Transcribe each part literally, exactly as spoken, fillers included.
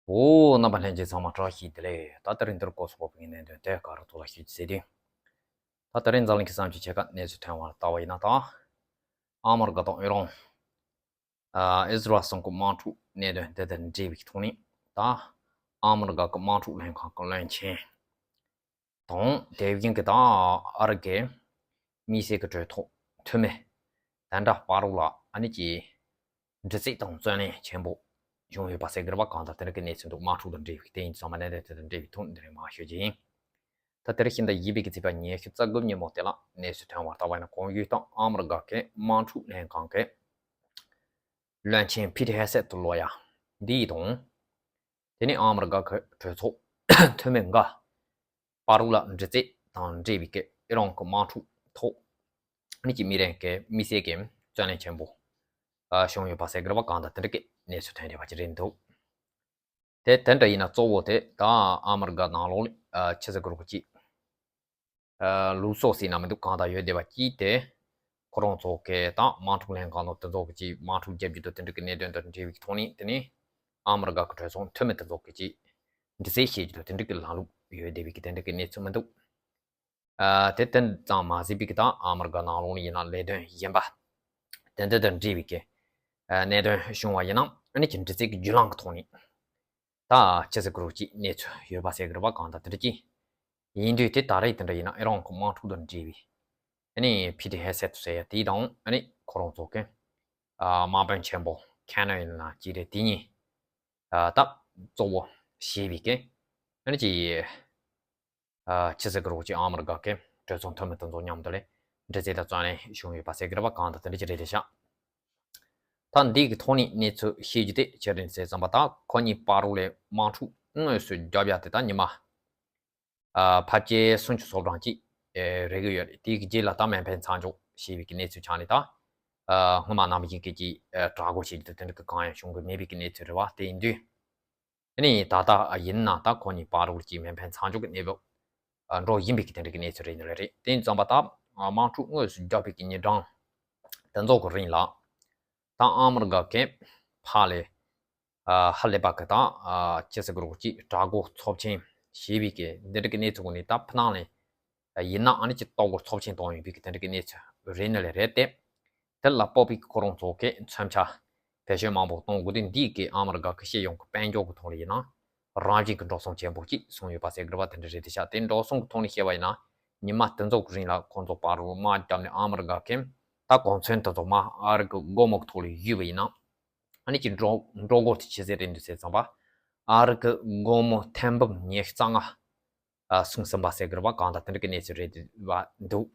འོ། རྣམ་པ་ལྷན་རྒྱས་ཚང་མ་བཀྲ་ཤིས་བདེ་ལེགས། ད་དེ་རིང་འདིར་གོ་སོགས་པའི་གནད་དོན་དེ་ག་རུ་ཐོག་ལ་ཞུ་རྒྱུ་ཟེར་དུས། ད་དེ་རིང་འཛམ་གླིང་གི་བསམ་སྤྱོད་ཆེ་ཁག་གནས་ཚུལ་ཐོན་བར་ལྟ་བ་ཡིན་ན་ད། ཨ་མི་རི་ཀ་དང་ཨི་རན། ཨ་ཨི་ཟི་རལ་གསུམ་གྱི་དམག་འཁྲུག་གནད་དོན་དེ་དང་འབྲེལ་བའི་ཐོག་ནས་ད། ཨ་མི་རི་ཀ་གི་དམག་འཁྲུག་ལྷན་ཁང་གི་བློན་ཆེན། དང་དེ་བཞིན་གྱི་ད་ཨ་རི་གི་དམིགས་བསལ་གྱི་གྲོས་ཚོགས་འཐུས་མི་དེ་འདྲ་བར་ལ་ཨ་ནི་ཀྱི་འདྲི་རྩད་དང་བརྩོན་ལེན་ཆེན་པོ་བྱུང་ཡོད་པ་ཟེར་གི་རེད་པ། གང་ལྟར་དེ་འདྲ་གི་གནས་ཚུལ་འདུག་དམག་འཁྲུག་དང་འབྲེལ་བའི་དེ་ཡིན་ཙང་མ་གནད་དོན་དེ་དང་འབྲེལ་བའི་ཐོག་འདི་རིང་མར་ཤོད་ཀྱི་ཡིན། ད་དེ་རིང་ཕྱི་ཟླ་བཞི་པའི་གི་ཚེས་པ་ཉི་ཤུ་རྩ་དགུ་ཉིན་མོ་དེ་ལ་གནས་ཚུལ་ཐོན་བར་ལྟ་བ་ཡིན་ན། གོང་ཞུས་ལྟར་ཨ་མི་རི་ཀ་གི་དམག་འཁྲུག་ལྷན་ཁང་གི་བློན་ཆེན་ཕིཊ་ཧེ་སེད་ལོ་ཡ་འདི་དང་། དེ་ནས་ཨ་མི་རི་ཀ་གི་གྲོས་ཚོགས་འཐུས་མི་འགའ་བར་ལ་འདྲི་རྩད་དང་འབྲེལ་བའི་གི་ཨི་རན་གི་དམག་འཁྲུག་ཐོག་ནི་གི་མི་རེ་གི་དམིགས་བསལ་གི་བརྩོན་ལེན་ཆེན་པོ་ཨ་བྱུང་ཡོད་པ་ཟེར་གི་རེད་པ། གང་ལྟར་དེ་འདྲ་གི་གནས་ཚུལ་ཐོན་བསྡད་པ་ཅིག་རེད་འདུག་དེ་དེ་འདྲ་ཡིན་ན་གཙོ་བོ་དེ་ད་ཨ་མི་རི་ཀ་ནང་ལོགས་ལ་ཨ་ཆི་ཟེར་གི་རེད་གོ་ཅིག་ཨ་ལུགས་སྲོལ་ཟེར་ན་མི་འདུག་གང་ལྟར་ཡོད་བསྡད་པ་ཅིག་དེ། ཁོ་རང་ཚོ་གི་ད་དམག་འཁྲུག་ལྷན་ཁང་དང་དེ་ཚོ་གི་ཅིག་དམག་འཁྲུག་རྒྱབ་རྒྱུ་དང་དེ་འདྲ་གི་གནད་དོན་དང་འབྲེལ་བའི་ཐོག་ནས། དེ་ནས་ཨ་མི་རི་ཀ་གི་གྲོས་ཚོགས་འཐུས་མི་དེ་ཚོ་གི་ཅིག་འདྲི་རྩད་བྱེད་རྒྱུ་དང་དེ་འདྲ་གི་ལམ་ལུགས་ཡོད་བསྡད་པའི་གི་དེ་འདྲ་གི་གནས་ཚུལ་མི་འདུག་ཨ་དེ་དེ་ཙམ་མ་ཟད་པའི་གི་ད་ཨ་མི་རི་ཀ་ནང་ལོགས་ནས་ཡིན་ན་ལས་དོན་གཞན་པ་དེ་འདྲ་དང་འབྲེལ་བའི་གི་ཨ་གནད་དོན་བྱུང་བ་ཡིན་ན། ཨ་ནི་ཅིག་འདྲི་རྩད་ཀྱི་བརྒྱུད་ལམ་གི་ཐོག་ནས། ད་ཅི་ཟེར་གི་རེད་གོ་ཅིག་གནས་ཚུལ་ཡོད་པ་ཟེར་གི་རེད་པ། གང་ལྟར་དེ་འདྲ་ཅིག་ཡིན་དུས་དེ་ད་རེས་དེ་འདྲ་ཡིན་ན་ཨི་རན་གི་དམག་འཁྲུག་དང་འབྲེལ་བའི་ཨ་ནི་ཕིཊ་ཧེ་སེད་ཟེར་ཡ་དེ་དང་། ཨ་ནི་ཁོ་རང་ཚོ་གི་ཨ་དམག་དཔོན་ཆེན་པོ་ཁེ་ནར་ཡིན་ན་ཅིག་རེད། དེ་གཉིས་ཨ་ད་གཙོ་བོ་བྱས་པའི་གི་ཨ་ནི་ཅིག་ཨ་ཅི་ཟེར་གི་རེད་གོ་ཅིག་ཨ་མི་རི་ཀ་གི་གྲོས་ཚོགས་འཐུས་མི་དེ་ཚོ་མཉམ་དུ་ལ་འདྲི་རྩད་དང་བརྩོན་ལེན་བྱུང་ཡོད་པ་ཟེར་གི་རེད་པ། གང་ལྟར་དེ་འདྲ་ཅིག་རེད་དེ་ཤག་ད་འདི་གི་ཐོག་ནས་གནས་ཚུལ་ཤེས་རྒྱུ་དེ་ཅི་རེད་ཟེར་ཙམ་པ། ད་ཁོ་གཉིས་བར་ལ་དམག་འཁྲུག་དངོས་སུ་བརྒྱབ་ཡ་དེ་ད་ཉི་མ་ཨ་ཕལ་ཆེར་སུམ་ཅུ་སོ་གྲངས་ཅིག་ཨེ་རེག་གི་ཡོད་རེད། དེའི་རྗེས་ལ་ད་མེ་འཕེན་མཚམས་འཇོག་ཞེས་པའི་གི་གནས་ཚུལ་ཆགས་ནས། ད་ཨ་སྔོན་མ་ནང་བཞིན་གི་ཅིག་ཨ་དྲག་རྒོལ་བྱེད་རྒྱུ་དེ་འདྲ་གི་གང་ཡང་བྱུང་གི་མེད་པའི་གི་གནས་ཚུལ་རེད་པ། དེ་ཡིན་དུས་ཨ་ནི་ད་ལྟ་ཡིན་ན་ད་ཁོ་གཉིས་བར་ལ་ཅིག་མེ་འཕེན་མཚམས་འཇོག་གི་གནས་བབ་ཨ་འགྲོ་བཞིན་པའི་གི་དེ་འདྲ་གི་གནས་ཚུལ་རེད་ནི་རེད། དེ་ཡིན་ཙམ་པ་ད་ཨ་དམག་འཁྲུག་དངོས་སུ་བརྒྱབ་པའི་གི་ཉིན་གྲངས་དེ་ཚོ་གི་རིང་ལ། ད་ཨ་མི་རི་ཀ་གི་ཕར་ལ་ཨ་ཧ་ལས་པ་གི་ད་ཨ་ཅི་ཟེར་གི་རེད་གོ་ཅིག་དྲག་རྒོལ་ཚབས་ཆེན་བྱས་པའི་གི་འདི་འདྲ་གི་གནས་ཚུལ་གོ་ནས། ད་ཕ་ནང་ལ་ཡིན་ན་ཨ་ནི་ཅིག་ལྟོ་གོས་ཚབས་ཆེན་བཏང་ཡོད་པའི་གི་དེ་འདྲ་གི་གནས་ཚུལ་རེད་ནི་ལས་རེད་དེ། དེ་ལ་དཔག་པའི་གི་ཁོ་རང་ཚོ་གི་མཚོན་ཆ་བེད་སྤྱོད་མང་པོ་གཏོང་དགོས་དུས། འདི་གི་ཨ་མི་རི་ཀ་གི་སྤྱི་ཡོངས་གི་དཔལ་འབྱོར་གི་ཐོག་ལ་ཡིན་ན་རང་བཞིན་གི་འགྲོ་སོང་ཆེན་པོ་ཅིག་སོང་ཡོད་པ་ཟེར་གི་རེད་པ། དེ་འདྲ་རེད་དེ་ཤག་དེ་འགྲོ་སོང་གི་ཐོག་ནས་བཤད་པ་ཡིན་ན། ཉི་མ་དེ་ཚོ་གི་རིང་ལ་ཁོང་ཚོ་བར་ལ་དམག་བརྒྱབ་ནས། ཨ་མི་རི་ཀ་གི་ད་གོ་མཚོན་དེ་ཚོ་མར་ཨ་རི་གི་སྒོར་མོ་གི་ཐོག་ལ་གཡུགས་པ་ཡིན་ན། ཨ་ནི་ཅིག་འགྲོ་འགྲོ་སྒོ་དེ་ཅི་ཟེར་རེད་འདུག་ཟེར་ཙམ་པ། ཨ་རི་གི་སྒོར་མོ་ཐེར་འབུམ་ཉི་ཤུ་རྩ་ལྔ་ཨ་སོང་ཟིན་པ་ཟེར་གི་རེད་པ། གང་ལྟར་དེ་འདྲ་གི་གནས་ཚུལ་རེད་པ་འདུག་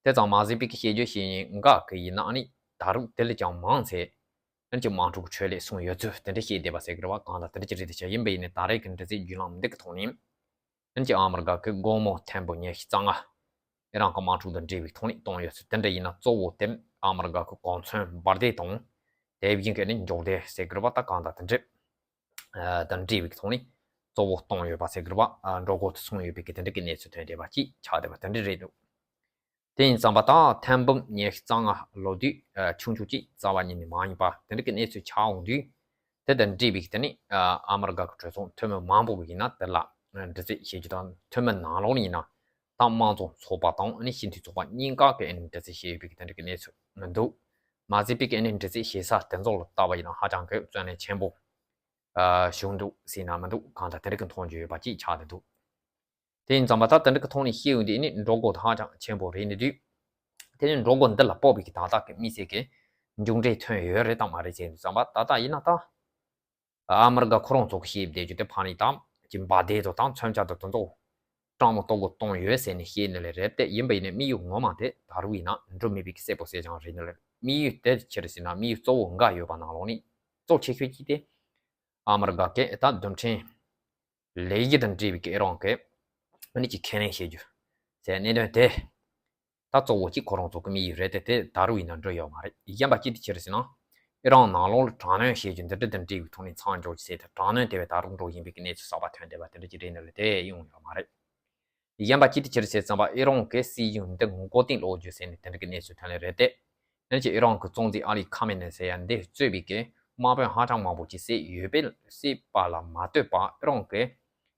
དེ་ཙམ་མ་ཟད་པའི་གི་བཤད་རྒྱུ་ཞིག་ཡིན་འགའ་གི་ཡིན་ན། ཨ་ནི་ད་རུང་དེ་ལས་ཀྱང་མང་ཚད་ཨ་ནི་ཅིག་དམག་འཁྲུག་གི་ཁྲོད་ལ་སོང་ཡོད་ཚུལ་དེ་འདྲ་བཤད་བསྡད་པ་ཟེར་གི་རེད་པ། གང་ལྟར་དེ་འདྲ་ཅིག་རེད་དེ་ཤག་ཡིན་པ་ཡིན་ནའི་ད་རེས་ཀྱི་འདྲི་རྩད་བརྒྱུད་ལམ་འདི་གི་ཐོག་ནས། ཨ་ནི་ཅིག་ཨ་མི་རི་ཀ་གི་སྒོར་མོ་ཐེར་འབུམ་ཉི་ཤུ་རྩ་ལྔ་ཨི་རན་གྱི་དམག་འཁྲུག་དང་འབྲེལ་བའི་ཐོག་ནས་བཏང་ཡོད་ཚུལ་དེ་འདྲ་ཡིན་ན། གཙོ་བོ་དེ་ཨ་མི་རི་ཀ་གི་གོ་མཚོན་འབར་མདེལ་དང་། དེ་བཞིན་གྱི་ནི་མགྱོགས་མདེལ་ཟེར་གི་རེད་པ། ད་གང་ལྟར་དེ་འདྲ་ཨ་དང་འབྲེལ་བའི་ཐོག་ནས་གཙོ་བོ་བཏང་ཡོད་པ་ཟེར་གི་རེད་པ། ཨ་འགྲོ་སྒོ་དེ་སོང་ཡོད་པའི་གི་དེ་འདྲ་གི་གནས་ཚུལ་ཐོན་བསྡད་པ་ཅིག་ཆགས་བསྡད་པ་དེ་འདྲ་རེད་འདུག་དེ་ཡིན་ཙམ་པ་ད་ཐེར་འབུམ་ཉི་ཤུ་རྩ་ལྔ་ལོ་དུས་ཨ་ཆུང་ཆུང་ཅིག་རྩ་བ་ཉིད་ནས་མ་ཡིན་པ་དེ་འདྲ་གི་གནས་ཚུལ་ཆགས་འོང་དུས། དེ་དང་འབྲེལ་བའི་དེ་ནི་ཨ་ཨ་མི་རི་ཀ་གི་གྲོས་ཚོགས་འཐུས་མི་མང་པོ་ཡིན་ན་དེ་ལ་འདྲི་རྩད་བྱེད་རྒྱུ་དང་། འཐུས་མི་ནང་ལོགས་ནས་ཡིན་ན་ད་དམངས་གཙོ་ཚོགས་པ་དང་ཨ་ནི་སྤྱི་འཐུས་ཚོགས་པ་གཉིས་ཀ་གི་ཨ་ནི་འདྲི་རྩད་བྱེད་ཡོད་པའི་དེ་འདྲ་གི་གནས་ཚུལ་མི་འདུག་མ་ཟད་པའི་གི་ཨ་ནི་འདྲི་རྩད་བྱེད་ས་དེ་ཚོ་ལ་བལྟ་བ་ཡིན་ན་ཧ་ཅང་གི་བརྩོན་ལེན་ཆེན་པོ་ཨ་བྱུང་འདུག་ཟེར་ན་མི་འདུག་གང་ལྟར་དེ་འདྲ་གི་མཐོང་རྒྱུ་ཡོད་པ་ཅིག་ཆགས་བསྡད་འདུག་དེ་ཡིན་ཙམ་པ་ད་དེ་འདྲ་གི་ཐོག་ནས་བཤད་ཡོང་དུས་ནི་འགྲོ་སྒོ་དེ་ཧ་ཅང་ཆེན་པོ་རེད་ནི་དུས། དེ་ནི་འགྲོ་སྒོ་འདི་ལ་དཔག་པའི་གི་ད་ལྟ་གི་དམིགས་བསལ་གི་མཇུག་འབྲས་ཐོན་ཡོད་རེད་དམ་མ་རེད་ཟེར་དུས་ཙམ་པ། ད་ལྟ་ཡིན་ན་ད་ཨ་མི་རི་ཀ་ཁོ་རང་ཚོ་གི་བཤད་བསྡད་རྒྱུ་དེ་ཕ་ནི་ད་ཅིག་འབར་མདེལ་དང་ད་མཚོན་ཆ་དང་དེ་ཚོ་སྤྲང་མོ་ལྟོ་གོས་གཏོང་ཡོད་ཟེར་ནས་བཤད་ནི་ལས་རེད་དེ། ཡིན་པ་ཡིན་ནའི་དམིགས་ཡུལ་ངོ་མ་དེ་ད་རུང་ཡིན་ན་འགྲུབ་མེད་པའི་གི་གསལ་པོ་གསལ་རྐྱང་རེད་ནི་ལས། དམིགས་ཡུལ་དེ་ཅི་རེད་ཟེར་ན། དམིགས་ཡུལ་གཙོ་བོ་འགའ་ཡོད་པ་ནང་ལོགས་ནས་གཙོ་ཆེ་ཤོས་གཅིག་དེ། ཨ་མི་རི་ཀ་གི་ད་རྡུལ་ཕྲན་ལས་གཞི་དང་འབྲེལ་བའི་གི་ཨི་རན་གི་ཨ་ནི་ཅིག་ཁས་ལེན་བྱེད་རྒྱུ་ཟེར་གནད་དོན་དེ། ད་གཙོ་བོ་གཅིག་ཁོ་རང་ཚོ་གི་དམིགས་ཡུལ་རེད་དེ། དེ་ད་རུང་ཡིན་ན་འགྲུབ་ཡོད་མ་རེད། གཞན་པ་གཅིག་དེ་ཅི་རེད་ཟེར་ན། ཨི་རན་ནང་ལོགས་ལ་དྲག་གནོན་བྱེད་རྒྱུ་འདི་འདྲ་དང་འབྲེལ་བའི་ཐོག་ནས་མཚམས་འཇོག་རྒྱུ་ཟེར་ཏེ། དྲག་གནོན་དེ་བས་ད་རུང་འགྲོ་བཞིན་པའི་གནས་ཚུལ་གསར་པ་ཐོན་བསྡད་པ་དེ་འདྲ་ཅིག་རེད་ནི་ལས་དེ་ཡོང་ཡོད་མ་རེད། གཞན་པ་གཅིག་དེ་ཅི་རེད་ཟེར་ཙམ་པ། ཨི་རན་གི་སྲིད་གཞུང་འདི་མགོ་རྟིང་སློག་རྒྱུ་ཟེར་ནས་དེ་འདྲ་གི་གནས་ཚུལ་ཐོན་ལེ་རེད་དེ། ཨ་ནི་ཅིག་ཨི་རན་གི་གཙོ་འཛིན་ཨ་ལི་ཁ་མེ་ནེ་ཟེར་ཡ་འདི་གཙོས་པའི་གི་ དམག་དཔོན་ཧ་ཅང་མང་པོ་ཅིག་བསད་ཡོད་པས། བསད་པ་ལ་མ་ལྟོས་པར་ཨི་རན་གྱི་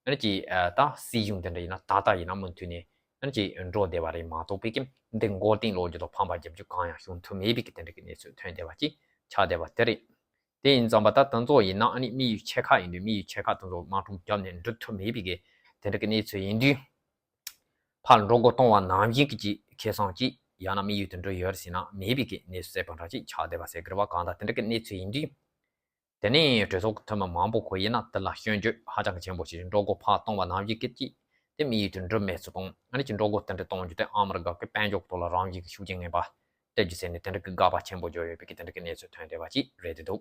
ཨ་ནི་ཅིག་ཨ་ད་སྲིད་གཞུང་དེ་འདྲ་ཡིན་ན་ད་ལྟ་ཡིན་ན་མུ་མཐུད་ནས་ཨ་ནི་ཅིག་འགྲོ་བསྡད་པ་རེད་མ་གཏོགས་པའི་གི་འདི་མགོ་རྟིང་སློག་རྒྱུ་དང་ཕམ་པ་རྒྱབ་རྒྱུ་གང་ཡང་བྱུང་ཐུབ་མེད་པའི་གི་དེ་འདྲ་གི་གནས་ཚུལ་ཐོན་བསྡད་པ་ཅིག་ཆགས་བསྡད་པ་དེ་རེད། དེ་ཡིན་ཙང་པ་ད་དེ་ཚོ་ཡིན་ན་ཨ་ནི་དམིགས་ཡུལ་ཆེ་ཁག་ཡིན་དུས་དམིགས་ཡུལ་ཆེ་ཁག་དེ་ཚོ་དམག་འཁྲུག་བརྒྱབ་ནས་འགྲུབ་ཐུབ་མེད་པའི་གི་དེ་འདྲ་གི་གནས་ཚུལ་ཡིན་དུས། ཕར་འགྲོ་སྒོ་གཏོང་བ་ནང་བཞིན་གྱི་ཅིག་ཁེ་བཟང་ཅིག་ཡང་ན་དམིགས་ཡུལ་དེ་འགྲུབ་ཡོད་རེད་ཟེར་ན་མེད་པའི་གི་གནས་ཚུལ་གསལ་པོ་འདྲ་ཅིག་ཆགས་བསྡད་པ་ཟེར་གི་རེད་བ། གང་ལྟར་དེ་འདྲ་གི་གནས་ཚུལ་ཡིན་དུས། དེ་ནས་གྲོས་ཚོགས་ཀྱི་འཐུས་མི་མང་པོ་ཁོ་ཡིན་ན་དེ་ལ་སྐྱོན་བརྗོད་ཧ་ཅང་གི་ཆེན་པོ་བྱས་ཤིང་འགྲོ་སྒོ་ཕར་གཏོང་བ་ནང་བཞིན་གྱི་ཅིག་དེ་དམིགས་ཡུལ་དེ་འགྲུབ་མེད་ཚུལ་དང་ཨ་ནི་ཅིག་འགྲོ་སྒོ་དེ་འདྲ་གཏོང་རྒྱུ་དེ་ཨ་མི་རི་ཀ་གི་དཔལ་འབྱོར་ཐོག་ལ་རང་བཞིན་གྱི་ཤུགས་རྐྱེན་ངན་པ་སྤྲད་རྒྱུ་ཟེར་ནས་དེ་འདྲ་གི་དགག་པ་ཆེན་པོ་བརྗོད་ཡོད་པའི་གི་དེ་འདྲ་གི་གནས་ཚུལ་ཐོན་བསྡད་པ་ཅིག་རེད་འདུག་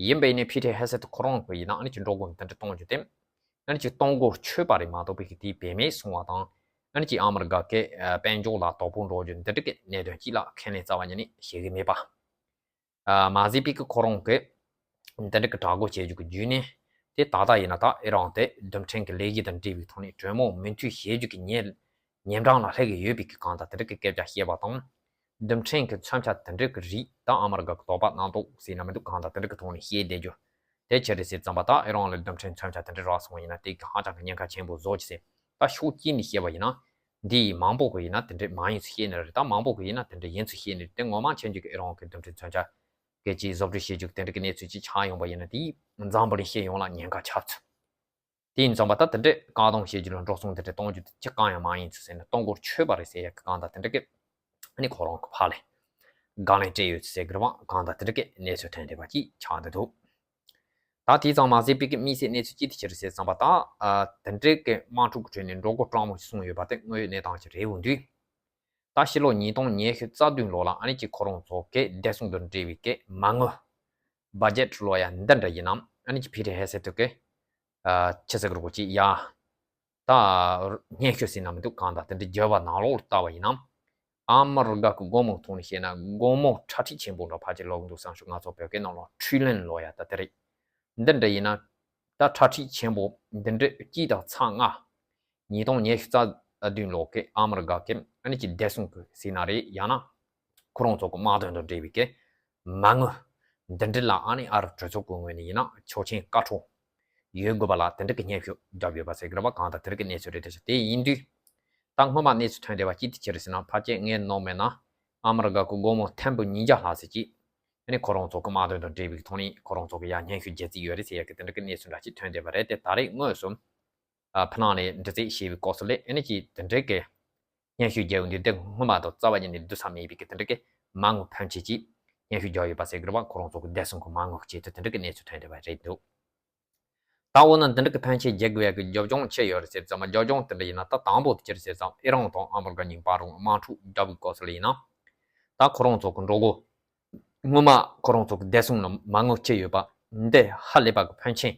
ཡིན་པས་ནི་ཕི་ཊར་ཧེ་སེད་ཁོ་རང་གི་ཡིན་ན་ཨ་ནི་ཅིག་འགྲོ་སྒོ་འདི་འདྲ་གཏོང་རྒྱུ་དེ། ཨ་ནི་ཅིག་གཏོང་སྒོ་ཆོད་པ་རེད་མ་གཏོགས་པའི་གི་དེའི་བེད་མེད་སོང་བ་དང་། ཨ་ནི་ཅིག་ཨ་མི་རི་ཀ་གི་ཨ་དཔལ་འབྱོར་ལ་དོ་ཕོག་འགྲོ་རྒྱུ་འདི་འདྲ་གི་གནད་དོན་ཅིག་ལ་ཁས་ལེན་རྩ་བ་ཉིད་ནས་བྱེད་ཀྱི་མེད་པ། ཨ་མ་ཟད་པའི་གི་ཁོ་རང་གི་འདི་འདྲ་གི་དྲག་རྒོལ་བྱེད་རྒྱུ་གི་རྒྱུ་ནི། དེ་ད་ལྟ་ཡིན་ན་ད་ཨི་རན་དེ་རྡུལ་ཕྲན་གི་ལས་གཞི་དང་འབྲེལ་བའི་ཐོག་ནས་གྲོས་མོལ་མུ་མཐུད་བྱེད་རྒྱུ་གི་ཉེ་ཉེ་འགྲམ་ལ་སླེབས་ཀྱི་ཡོད་པའི་གི་གང་ལྟར་དེ་འདྲ་གི་སྐད་ཆ་བཤད་པ་དང་། རྡུལ་ཕྲན་གྱི་མཚོན་ཆ་དེ་འདྲ་གི་རིགས་ད་ཨ་མི་རི་ཀ་གི་དོགས་པ་རྣམ་རྟོག་ཟེར་ན་མི་འདུག་གང་ལྟར་དེ་འདྲ་གི་ཐོག་ནས་བཤད་བསྡད་རྒྱུ། དེ་ཕྱིར་རེད་ཟེར་ཙམ་པ་ད་ཨི་རན་ལ་རྡུལ་ཕྲན་མཚོན་ཆ་དེ་འདྲ་རག་སོང་ཡིན་ན་དེ་གི་ཧ་ཅང་གི་ཉེན་ཁ་ཆེན་པོ་བཟོ་ཅི་ཟེར། ད་ཤུགས་གཅིག་ནས་བཤད་པ་ཡིན་ན། འདི་ཡི་མང་པོ་གི་ཡིན་ན་དེ་འདྲ་མ་ཡིན་ཚུལ་བཤད་ནི་རེད། ད་མང་པོ་གི་ཡིན་ན་དེ་འདྲ་ཡིན་ཚུལ་བཤད་ནི་རེད། དེ་ངོ་མ་མཚོན་ཆ་གི་ཨི་རན་གི་རྡུལ་ཕྲན་མཚོན་ཆ་གི་ཅིག་བཟོ་སྐྲུན་བྱེད་རྒྱུ་དེ་འདྲ་གི་གནས་ཚུལ་ཅིག་ཆགས་ཡོང་པ་ཡིན་ན་དེ་འཛམ་བུ་གླིང་སྤྱི་ཡོངས་ལ་ཉེན་ཁ་ཆགས་ཚུལ། དེ་ཡིན་ཙང་པ་ད་དེ་འདྲས་བཀག་སྡོམ་བྱེད་རྒྱུ་ལ་འགྲོ་སོང་དེ་འདྲས་གཏོང་རྒྱུ་དེ་ཅི་གང་ཡང་མ་ཡིན་ཚུལ་ཟེར་ནས་གཏོང་སྒོ་ཆོད་པ་རེད་ཟེར་ཡག་གི་གང་ལྟར་དེ་འདྲས་ཀྱི་ཨ་ནི་ཁོ་རང་གི་ཕར་ལས་དགག་ལན་སྤྲད་ཡོད་ཚུལ་ཟེར་གི་རེད་བ། གང་ལྟར་དེ་འདྲས་ཀྱི་གནས་ཚུལ་ཐོན་བསྡད་པ་ཅིག་ཆགས་བསྡད་འདུག་ད་དེ་ཙམ་མ་ཟད་པའི་གི་དམིགས་བསལ་གནས་ཚུལ་ཅི་དེ་ཕྱིར་ཟེར་ཙམ་པ་ད་ཨ་དེ་འདྲས་ཀྱི་དམག་འཁྲུག་གི་ཁྲོད་ནས་འགྲོ་སྒོ་སྤྲང་མོ་ཞིག་སོང་ཡོད་པ་དེ་དངོས་ཡོད་གནས་སྟངས་ཅིག་རེད་འོང་དུས། ད་ཕྱི་ལོ་ཉིས་སྟོང་ཉི་ཤུ་རྩ་བདུན་ལོ་ལ་ཨ་ནི་ཅིག་ཁོ་རང་ཚོ་གི་བདེ་སྲུང་དང་འབྲེལ་བའི་གི་མ་དངུལ། བ་ཇེཊ་ལོ་ཡ་འདི་འདྲ་ཡིན་ནམ། ཨ་ནི་ཅིག་ཕི་ཊར་ཧེ་སེད་དུ་གི་ཨ་ཆི་ཟེར་གི་རེད་གོ་ཅིག་ཡ། ད་སྙན་ཞུ་ཟེར་ན་མི་འདུག་གང་ལྟར་དེ་འདྲ་བརྒྱབ་པ་ནང་ལོགས་ལ་ལྟ་བ་ཡིན་ནམ། ཨ་མི་རི་ཀ་གི་སྒོར་མོ་ཐོག་ནས་བཤད་ན་སྒོར་མོ་ཁྲ་ཁྲིག་ཆེན་པོ་འདྲ་ཕལ་ཆེར་ལོག་འདུག་བསམ་ཤོག་ང་ཚོ་བོད་སྐད་ནང་ལ་ཁྲི་ལན་ལོ་ཡ་ད་དེ་རེད། འདི་འདྲ་ཡིན་ན། ད་ཁྲ་ཁྲིག་ཆེན་པོ་འདི་འདྲ་གཅིག་དང་ཚེག་ལྔ། ཉིས་སྟོང་ཉི་ཤུ་རྩ་བདུན་ལོ་གི་ཨ་མི་རི་ཀ་གི་ཨ་ནི་ཅིག་བདེ་སྲུང་གི་ཟེར་ན་རེད། ཡང་ན་ཁོ་རང་ཚོ་གི་དམག་དོན་དང་འབྲེལ་བའི་གི་མ་དངུལ་འདི་འདྲ་ལ་ཨ་ནི་ཨ་རི་གྲོས་ཚོགས་ཀྱི་ངོས་ནས་ཡིན་ན་ཆོག་མཆན་བཀའ་འཁྲོལ་ཡོད་དགོས་པ་ལ་དེ་འདྲ་གི་སྙན་ཞུ་བརྒྱབ་ཡོད་པ་ཟེར་གི་རེད་བ། གང་ལྟར་དེ་འདྲ་གི་གནས་ཚུལ་རེད། དེ་ཆ་དེ་ཡིན་དུས། ད་སྔོན་མ་གནས་ཚུལ་ཐོན་བསྡད་པ་ཅི་དེ་ཕྱིར་ཟེར་ན་ཕལ་ཆེར་ངས་མནོ་མེད་ན་ཨ་མི་རི་ཀ་གི་སྒོར་མོ་ཐེར་འབུམ་ཉིས་བརྒྱ་ལྷག་ཙམ་ཅིག་ཨ་ནི་ཁོ་རང་ཚོ་གི་དམག་དོན་དང་འབྲེལ་བའི་ཐོག་ནས་ཁོ་རང་ཚོ་གི་ཡ་སྙན་ཞུ་བརྒྱབ་རྩིས་ཡོད་རེད་ཟེར་ཡ་གི་དེ་འདྲ་གི་གནས་ཚུལ་འདྲ་ཅིག་ཐོན་བསྡད་པ་རེད་དེ། ད་རེས་དངོས་སུ་ཨ་ཕི་ནང་ནས་འདྲི་རྩད་བྱས་པའི་སྐབས་སུ་ལས་ཨ་ནི་ཅིག་དེ་འདྲ་གི་སྙན་ཞུ་བརྒྱབ་ཡོང་དུས་དེ་སྔོན་མ་དང་རྩ་བ་ཉིད་ནས་བསྡུར་ས་མེད་པའི་གི་དེ་འདྲ་གི་མ་དངུལ་ཕོན་ཆེ་ཅིག་སྙན་ཞུ་བརྒྱབ་ཡོད་པ་ཟེར་གི་རེད་བ། ཁོ་རང་ཚོ་གི་བདེ་སྲུང་གི་མ་དངུལ་གི་ཆེད་དུ་དེ་འདྲ་གི་གནས་ཚུལ་ཐོན་བསྡད་པ་རེད་འདུག་ད་འོ་ན་འདི་འདྲ་གི་ཕན་ཆད་རྒྱག་དགོས་ཡ་གི་རྒྱབ་ལྗོངས་ཆེ་ཡོད་རེད་ཟེར་ཙམ་པ། རྒྱབ་ལྗོངས་དེ་འདྲ་ཡིན་ན་ད་དང་པོ་དེ་ཅི་རེད་ཟེར་ཙམ་ཨི་རན་དང་ཨ་མི་རི་ཀ་གཉིས་བར་རུ་དམག་འཁྲུག་བརྒྱབ་པའི་སྐབས་སུ་ལ་ཡིན་ན། ད་ཁོ་རང་ཚོ་གི་འགྲོ་སྒོ། སྔོན་མ་ཁོ་རང་ཚོ་གི་བདེ་སྲུང་ལ་མ་དངུལ་ཆེ་ཡོད་པ། འདི་ཧ་ལས་པ་གི་ཕོན་ཆེན་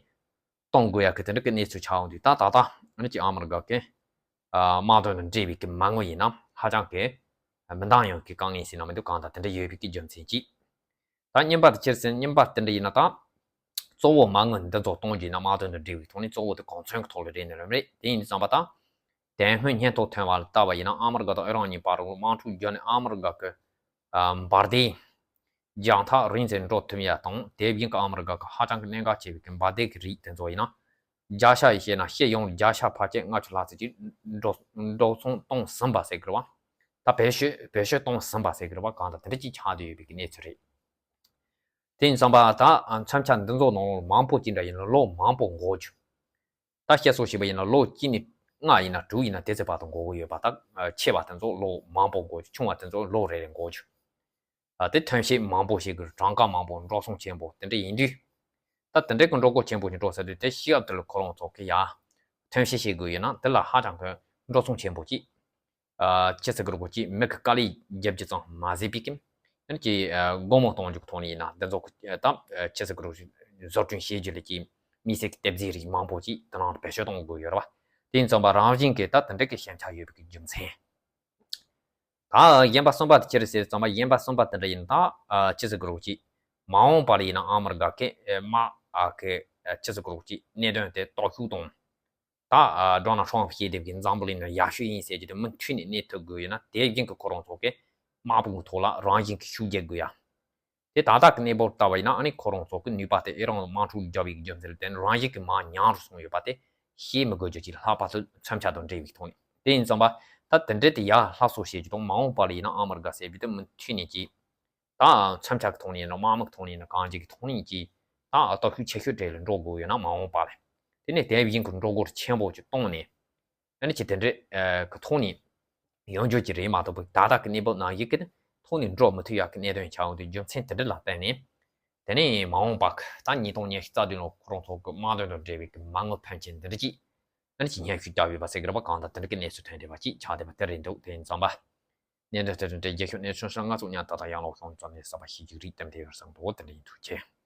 གཏོང་དགོས་ཡ་གི་དེ་འདྲ་གི་གནས་ཚུལ་ཆགས་འོང་དུས་ད་ད་ལྟ་ཨ་ནི་ཅིག་ཨ་མི་རི་ཀ་གི་དམག་དོན་དང་འབྲེལ་བའི་གི་མ་དངུལ་ཡིན་ན་ཧ་ཅང་གི་མི་འདང་ཡོང་གི་དཀའ་ངལ་ཟེར་ན་མི་འདུག་གང་ལྟར་དེ་འདྲ་ཡོད་པའི་གི་རྒྱུ་མཚན་གྱིས། ད་རྙིང་པ་དེ་ཕྱིར་ཟེར་རྙིང་པ་དེ་འདྲ་ཡིན་ན་ད། གཙོ་བོ་མ་དངུལ་འདི་ཚོ་གཏོང་རྒྱུ་ཡིན་ན་དམག་དོན་དང་འབྲེལ་བའི་ཐོག་ནས་གཙོ་བོ་དེ་གོང་མཚོན་གྱི་ཐོག་ལ་རེད་ནི་རེད་མ་རེད། དེ་ཡིན་དུས་ཙམ་པ་ད། དེ་སྔོན་སྙན་ཐོ་ཐོན་པ་ལ་ལྟ་བ་ཡིན་ན་ཨ་མི་རི་ཀ་དང་ཨི་རན་གཉིས་བར་དུ་དམག་འཁྲུག་བརྒྱབ་ནས་ཨ་མི་རི་ཀ་གི་འབར་མདེལ་རྒྱང་ཐག་རིང་ཙམ་འགྲོ་ཐུབ་ཡ་དང་དེ་བཞིན་གྱི་ཨ་མི་རི་ཀ་གི་ཧ་ཅང་གི་གནད་འགག་ཆེ་བའི་གི་འབར་མདེལ་གྱི་རིགས་དེ་ཚོ་ཡིན་ན། བརྒྱ་ཆ་ཡིས་བཤད་ན་སྤྱི་ཡོངས་བརྒྱ་ཆ་ཕལ་ཆེར་ལྔ་བཅུ་ལྷག་ཙམ་ཅིག་འགྲོ་འགྲོ་སོང་གཏོང་ཟིན་པ་ཟེར་གི་རེད་བ། ད་བེད་སྤྱོད་བེད་སྤྱོད་གཏོང་ཟིན་པ་ཟེར་གི་རེད་བ། གང་ལྟར་དེ་འདྲ་ཅིག་ཆགས་བསྡད་ཡོད་པའི་གི་གནས་ཚུལ་རེད། དེ་ཡིན་ཙང་པ་ད་མཚོན་ཆ་འདི་ཚོ་ནང་ལོགས་མང་པོ་ཅིག་འདྲ་ཡིན་ན་ལོ་མང་པོ་འགོར་རྒྱུ། ད་བཤད་སྲོལ་ཞིག་པ་ཡིན་ན་ལོ་གཅིག་ནས་ལྔ་ཡིན་ན་དྲུག་ཡིན་ན་དེ་ཚོའི་བར་དུ་འགོར་གི་ཡོད་པ། ད་ཆེ་བ་དེ་ཚོ་ལོ་མང་པོ་འགོར་རྒྱུ། ཆུང་བ་དེ་ཚོ་ལོ་རེ་རེ་འགོར་རྒྱུ། ཨ་དེ་ཐོན་སྐྱེད་མང་པོ་ཞིག་གི་གྲངས་ཀ་མང་པོ་འགྲོ་སོང་ཆེན་པོ་དེ་འདྲ་ཡིན་དུས། ད་དེ་འདྲའི་གི་འགྲོ་སྒོ་ཆེན་པོ་ཞིག་འགྲོ་ས་དུས་དེ་ཤེས་ཡག་དེ་ལ་ཁོ་རང་ཚོ་གི་ཡ་ཐོན་སྐྱེད་བྱེད་དགོས་ཡོད་ན་དེ་ལ་ཧ་ཅང་གི་འགྲོ་སོང་ཆེན་པོ་ཅིག་ཨ་ཅི་ཟེར་གི་རེད་གོ་ཅིག་མི་གི་དཀའ་ལས་རྒྱབ་རྒྱུ་ཙམ་མ་ཟད་པའི་གི་ཨ་ནི་ཅིག་ཨ་སྒོར་མོ་གཏོང་རྒྱུ་གི་ཐོག་ནས་ཡིན་ན་འདི་ཚོ་གི་ད་ཨ་ཅི་ཟེར་གི་རེད་བཟོ་སྐྲུན་བྱེད་རྒྱུ་ལ་ཅིག་དམིགས་བསལ་གི་སྡེབ་རྫས་རིགས་མང་པོ་ཅིག་དེ་ནང་ལ་བེད་སྤྱོད་གཏོང་དགོས་ཡོད་རེད་བ། དེ་ཡིན་ཙང་པ་རང་བཞིན་གི་ད་དེ་འདྲ་གི་ཞན་ཆ་ཡོད་པའི་གི་རྒྱུ་མཚན། ད་གཞན་པ་གསུམ་པ་དེ་ཅི་རེད་ཟེར་ཙམ་པ་གཞན་པ་གསུམ་པ་དེ་འདྲ་ཡིན་ད་ཨ་ཅི་ཟེར་གི་རེད་ཅིག་མ་འོངས་པ་ལ་ཡིན་ན་ཨ་མི་རི་ཀ་གི་ཨ་དམག་ཨ་གི་ཨ་ཅི་ཟེར་གི་རེད་ཅིག་གནད་དོན་དེ་སྟོབས་ཤུགས་དང་། ད་ཨ་ཌོ་ནལ་ཊམ་ཕི་ཞེས་དེབ་ཀྱི་འཛམ་བུ་གླིང་ནང་ཡག་ཤོས་ཡིན་ཟེར་རྒྱུ་དེ་མུ་མཐུད་ནས་གནས་ཐུབ་དགོས་ཡོད་ན་དེ་བཞིན་གྱི་ཁོ་རང་ཚོ་གི་དམག་དཔུང་གི་ཐོག་ལ་རང་བཞིན་གྱི་ཤུགས་རྒྱག་དགོས་ཡ། དེ་ད་ལྟ་གི་གནས་བབ་ལྟ་བ་ཡིན་ན་ཨ་ནི་ཁོ་རང་ཚོ་གི་ནུས་པ་དེ་ཨི་རན་ལ་དམག་འཁྲུག་བརྒྱབ་པའི་རྒྱུ་མཚན་ལ་བརྟེན་རང་ཡིག་གི་མར་ཉམས་རུ་སོང་ཡོད་པ་དེ་བཤད་མི་དགོས་རྒྱུ་ཅིག་ལྷག་པར་དུ་མཚོན་ཆ་དང་འབྲེལ་བའི་ཐོག་ནས། དེ་ཡིན་ཙང་པ་ད་དེ་འདྲ་དེ་ཡར་སླར་གསོ་བྱེད་རྒྱུ་དང་མ་འོངས་པ་ལ་ཡིན་ན་ཨ་མི་རི་ཀ་ཟེར་བའི་དེ་མུ་མཐུད་ནས་ཀྱི་ད་མཚོན་ཆ་གི་ཐོག་ནས་ཡིན་ན་དམག་མི་གི་ཐོག་ནས་ཡིན་ན་གང་ཅིའི་གི་ཐོག་ནས་ཀྱི་ད་སྟོབས་ཤུགས་ཆེ་ཤོས་གྲས་ལ་འགྲོ་དགོས་ཡོད་ན་མ་འོངས་པ་ལ་དེ་ནས་དེ་བཞིན་གྱི་འགྲོ་སྒོ་ཆེན་པོ་ཅིག་བཏང་ནས། ཨ་ནི་ཅི་དེ་འདྲའི་ཨ་གི་ཐོག་ནས་ཡོང་རྒྱུ་ཅིག་རེད་མ་གཏོགས་པའི་ད་ལྟ་གི་གནས་བབ་ནང་ཡི་གེ་ནི་ཐོག་ནས་འགྲོ་མི་ཐུབ་ཡག་གི་གནད་དོན་ཆགས་ཡོང་དུས་རྒྱུ་མཚན་དེ་འདྲ་ལ་བརྟེན་ནས། དེ་ནས་མ་འོངས་པ་ད་ཉིས་སྟོང་ཉི་ཤུ་རྩ་བདུན་ལོ་ཁོ་རང་ཚོ་གི་དམག་དོན་དང་འབྲེལ་བའི་གི་མ་དངུལ་ཕོན་ཆེན་འདི་འདྲ་ཅིག་ཨ་ནི་ཅི་སྙན་ཞུ་བརྒྱབ་ཡོད་པ་ཟེར་གི་རེད་པ། གང་ལྟར་དེ་འདྲ་གི་གནས་ཚུལ་ཐོན་བསྡད་པ་ཅིག་ཆགས་བསྡད་པ་དེ་རེད་འདུག་དེ་ཡིན་ཙང་པ། གནད་དོན་དེ་དང་འབྲེལ་རྒྱལ་ཤོག་གནས་ཚུལ་ཧྲང་ལྔ་ཚོགས་ཉག་ད་ལྟ་ཡང་ལོག་ཤོང་ཙམ་ནས་གསར་པ་ཤེས་རྒྱུ་རིགས་དེ་འདྲ་ཡོད་བསམ་འདུག་དེ་འདྲ་ཡིན་ཐུགས་རྗེ་ཆེ།